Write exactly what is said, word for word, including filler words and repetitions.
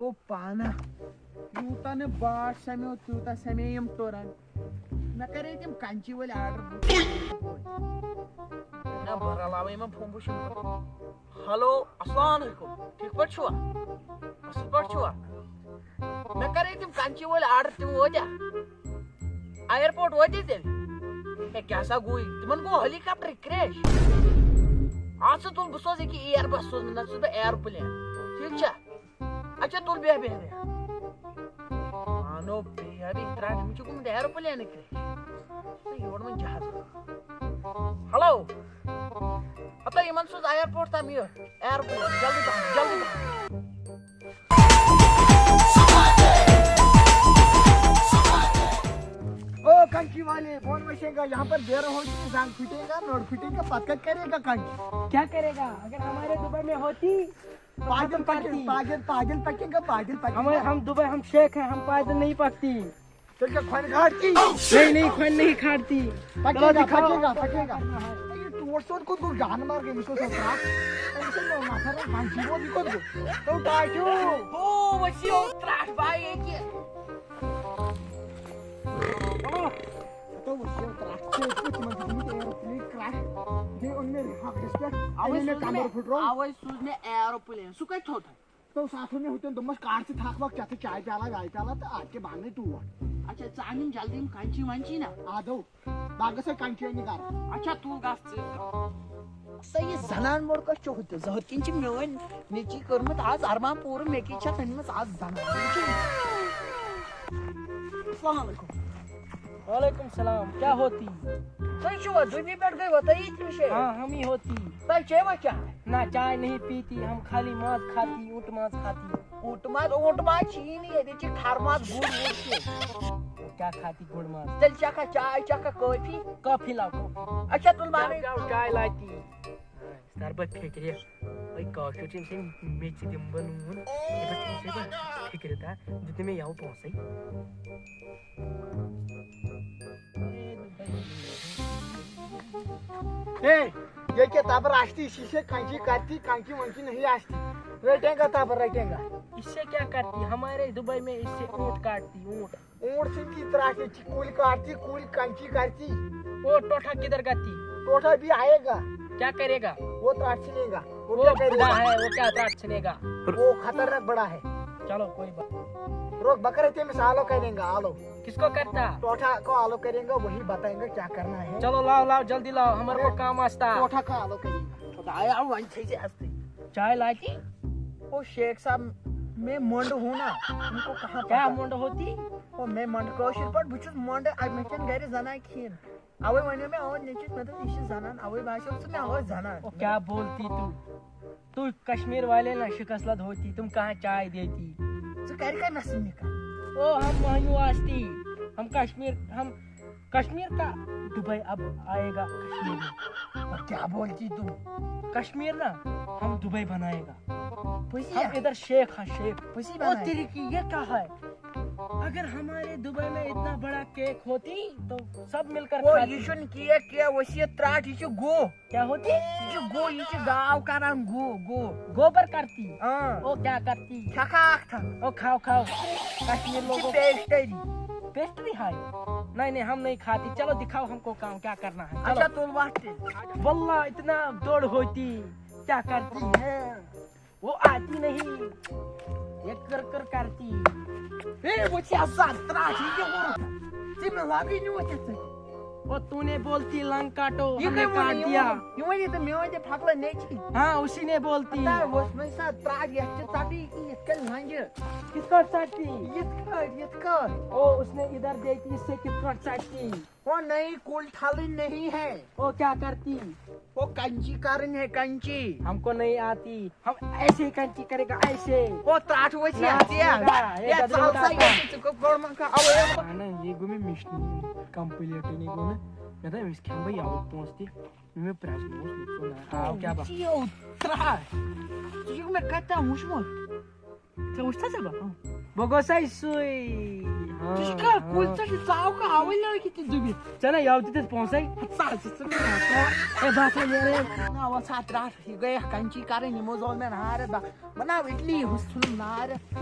او پانہ، یوٗتاہ نہٕ باٹھ سَمیو، تیوٗتاہ سَمے یِم تُرَن۔ مےٚ کَرے تِم کَنچی وٲلۍ آرڈر۔ نہ، بہٕ رلاوٕ یِمَن فون، بہٕ چھُس۔ ہیلو، السلام علیکم، ٹھیٖک پٲٹھۍ چھُوا؟ اَصٕل پٲٹھۍ چھُوا؟ مےٚ کَرے تِم کَنچی وٲلۍ آرڈر، تِم وٲتیا؟ ایئرپورٹ وٲتِو تیٚلہِ۔ ہے، کیٛاہ سا گوٚو؟ تِمن گوٚو ہیلی کاپٹر کریش۔ اَتھ سا تُل، بہٕ سوزٕ ییٚکیٛاہ اِیر بس سوزٕ، نَتہٕ سوزٕ بہٕ ایروپلین۔ ٹھیٖک چھا؟ اچھا، تُل، بیٚہہ، بیٚہہ، بیٚہہ۔ پانو بیٚیہِ، اَدٕ یہِ ترٛٹھ، أمِس چھُ گوٚمُت ایروپلینٕے کریش۔ تہٕ یورٕ وۄنۍ جہاز۔ ہیلو۔ ہتا یِمن سوز ایئرپورٹ تام یہِ ایروپلین۔ جلدی پہن، جلدی پہن۔ او کنچی والے، بون وشے گا، یہاں پر دے رہا ہو کہ زنگ پھٹے گا، نوڑ پھٹے گا، پتہ کرے گا کنچی۔ کیا کرے گا؟ اگر ہمارے دبئی میں ہوتی، پاگل پکے، پاگل، پاگل پکے گا، پاگل پکے ہمیں، گا۔ ہم دبئی، ہم شیخ ہیں، ہم پاگل نہیں پکتی۔ تیٚلہِ کیٛاہ کھۄنہِ گاڑ کی؟ نہیں، نہیں، کھۄنہِ نہیں کھارتی۔ پکے چلو گا، دکھاؤ۔ پکے گا، پکے گا۔ اے، یہِ ٹوٹھ سون کوٚت گوٚو؟ جان مار گٔمِس اوس اَتھ ترٛٹھ۔ أمِس اوس نفر اَکھ بنٛجی وول، یہِ کوٚت گوٚو؟ تو ٹاٹھیو۔ ہو، وۄنۍ چھِ یہِ ترٛٹھ بھاے ییٚتہِ۔ تو وۄنۍ چھِ یہِ ترٛٹھ۔ ژےٚ ٲسۍ تِمن دیُتمُت ایروپلین کرٛیش۔ بیٚیہِ اوٚن مےٚ ہفتس پٮ۪ٹھ۔ اَوَے أنۍ مےٚ سوٗز مےٚ، کمبر پھٕٹروو۔ اَوَے سوٗز مےٚ ایروپلین۔ سُہ کَتہِ تھوٚو تۄہہِ؟ تو ساتھ ووٚن مےٚ ہُتٮ۪ن، دوٚپمَس، "کَر ژٕ تھَکھ وَکھ، چَتھ ژٕ چاے پیالہ وایہِ پیالہ تہٕ اَدٕ کیٛاہ بہٕ اَنَے ٹوٹھ۔" اچھا، ژٕ اَن یِم جلدی یِم کَنچی وَنچی نا۔ اَدٕ ہو، بہٕ گژھٕ کَنچی اَننہِ گَرٕ۔ اچھا، تُل گژھ ژٕ۔ سا یہِ زنان موٚڑ کَتھ چھُ ہُتہِ؟ زٕ ہَتھ کِنۍ چھِ میٲنۍ نیٚچی کٔرمٕژ آز اَرمان پوٗرٕ، مےٚ کِنۍ چھےٚ تٔمِس آز زنان۔ السلام علیکم۔ وعلیکم السلام، کیا ہوتی؟ تُہۍ چھِوا دُبی پٮ۪ٹھ گٔیوا تُہۍ ییٚتہِ مِشے؟ ہاں، ہم ہی ہوتی۔ تۄہہِ چیٚوا چاے؟ نہ، چائے نہیں پیتی، ہم خالی ماز کھاتی، اونٹ ماز کھاتی۔ اونٹ ماز، اونٹ ماز چھِی نہٕ ییٚتہِ، ییٚتہِ چھِ کھر ماز، گُر وُر چھِ۔ کیا کھاتی گُر ماز؟ تیٚلہِ چکھا چاے، چکھا کافی؟ کافی لاو کافی۔ اچھا، تُل مانے۔ کیا چائے لاتی؟ سر بہٕ فِکرِ، أے کٲشُر چھِ أمۍ سٕنٛدۍ میٚژِ دِمہٕ بہٕ نوٗن، یہِ بہٕ تٔمۍ سٕنٛدۍ بہٕ فِکرِ تہٕ دیُت نہٕ مےٚ یَوٕ پونٛسَے۔ اے، یہ کیا تبر آشتی، اسی سے کانچی کرتی، کانچی وانچی نہیں آشتی۔ رٹیں گا تبر، رٹیں گا۔ اس سے کیا کرتی؟ ہمارے دبئی میں اس سے اونٹ کاٹتی، اونٹ۔ اونٹ سٕنٛدۍ تہِ ترٛٹھ، ییٚتہِ چھِ کُلۍ کاٹتی، کُلۍ کنچی کرتی۔ وہ ٹوٹھا کدھر کرتی؟ ٹوٹھا بھی آئے گا۔ کیا کرے گا؟ وہ ترٛٹھ چھِنہٕ گا۔ وہ وہ کیا کرے بڑا گا؟ ہے، وہ کیا ترٛٹھ چھِنہٕ گا؟ وہ خطرناک بڑا ہے۔ چلو، کوئی بات۔ روک، بکرے تٔمِس آلو کریں گا، آلو۔ کس کو کرتا؟ ٹوٹھا کو آلو کریں گا، وہی بتائیں گا کیا کرنا ہے۔ چلو، لاؤ، لاؤ، جلدی لاؤ، ہمارے کو کام آستا۔ ٹوٹھا کو آلو کریں گا۔ خدایا، وۄنۍ چھے ژےٚ اَصلٕے۔ چائے لاتی؟ او شیخ صاحب، میں منڈ ہوں نا، ان کو کہاں کیا پتا؟ منڈ ہوتی؟ او، میں منڈ کٲشِر پٲٹھۍ، بہٕ چھُس منڈ، اَ، مےٚ چھَنہٕ گرِ زنان کِہیٖنۍ۔ اَوَے وَنیو مےٚ، اَوَے نیٚچوِس، مےٚ دوٚپ، یہِ چھِ زنان، اَوَے باسیو سُہ مےٚ، اَوَے زنان۔ او، کیا بولتی تو؟ تو کشمیر والے نا شکست لد ہوتی، تم کہاں چائے دیتی؟ ژٕ کَرِ کَمہِ سۭتۍ نِکاح؟ او، ہم مہنیو آستی، ہم کشمیر، ہم کشمیر کا دبئی اب آئے گا کشمیر میں۔ اور کیا بولتی تم؟ کشمیر نا، ہم دبئی بنائے گا۔ پُزی ہم ہا؟ ادھر شیخ ہاں، شیخ۔ پُزی او بنائے۔ تیری کی، یہ کیا ہے؟ اگر ہمارے دبئی میں اتنا بڑا کیک ہوتی تو سب مل کر او، کھاتے۔ یہِ چھُنہٕ کیک کینٛہہ، وۄنۍ چھِ یہِ ترٛٹھ، یہِ چھُ گُہہ۔ کیا ہوتی؟ یہِ چھُ گُہہ، یہِ چھُ گاو کران گُہہ، گُہہ۔ گوبر کرتی؟ اۭں۔ او کیا کرتی؟ کھٮ۪کھ اکھ تھن۔ او کھاو، کھاو۔ کشمیر یہِ چھِ لوگوں پیسٹری۔ پیسٹری ہے؟ نہیں، نہیں، ہم نہیں کھاتی۔ چلو دکھاؤ ہم کو کام کیا کرنا ہے۔ چلو۔ اچھا، تُل وۄتھ تیٚلہِ۔ واللہ اتنا دوڑ ہوتی، کیا کرتی ہے؟ وہ آتی نہیں۔ یہ کر کر کرتی۔ اے، وہ کیا زیادہ ترٛٹھ، یہِ کیٛاہ کوٚرُتھ؟ ژےٚ مےٚ لگٕے نہٕ وۄنۍ تِتھ پٲٹھۍ۔ وہ تو نے بولتی لنگ کاٹو، یہ ہم نے کہیں کاٹ نہیں دیا۔ یہ وہی تو میں وہی پھکلا نہیں چی۔ ہاں، اسی نے بولتی۔ پتہ ہے، وہ اس میں سا ترٛٹھ، یہ چھ تبھی کی اس کے لنج۔ کس کو چاٹتی؟ یہ کر، یہ کر۔ او، اس نے ادھر دیتی، اس سے کس کو چاٹتی؟ وہ نہیں، کل ٹھلن نہیں ہے۔ وہ کیا کرتی؟ وہ کنچی کرن ہے، کنچی۔ ہم کو نہیں آتی، ہم ایسے ہی کنچی کرے گا، ایسے۔ وہ ترٛٹھ وچھ نہ، یا، یا۔ نہ، یا یہ ژل سا، یہ ژٕ کوٚر گۄڈٕ منٛز کانٛہہ اَوَے۔ اہن، یہ گوٚو مےٚ مِشنہِ کمپلیٖٹٕے، نہٕ گوٚو نہٕ۔ مےٚ دوٚپ، أمِس کھٮ۪مہٕ بہٕ یَوٕ پونٛسہٕ تہِ۔ مےٚ پرٛٮ۪س، مےٚ اوس نہٕ سُہ نہ۔ آو کیٛاہ بَس؟ ژٕ یہِ ترٛٹھ۔ ژٕ چھُکھ مےٚ کَتہِ تام وٕچھمُت؟ ژےٚ وٕچھتھا ژےٚ بہٕ؟ بہٕ گوٚسَے سُے۔ ہاں، ژٕ چھُکھ کُلۍ، ژےٚ چھُ ژاو کانٛہہ اَوٕے لٲگِتھ تہِ دُبِتھ۔ ژےٚ نا یَوٕ دِتِتھ پونٛسَے۔ ژٕ حظ چھِ ژٕ مےٚ اے بہٕ ہسا نیرے۔ نا وَ ژھا ترٛٹھ، یہِ گٔیَکھ کَنچی کَرٕنۍ، یِمو زول مےٚ نارٕ۔ بہٕ بَناو اِڈلی، ہُس ژھُنُم نارٕ۔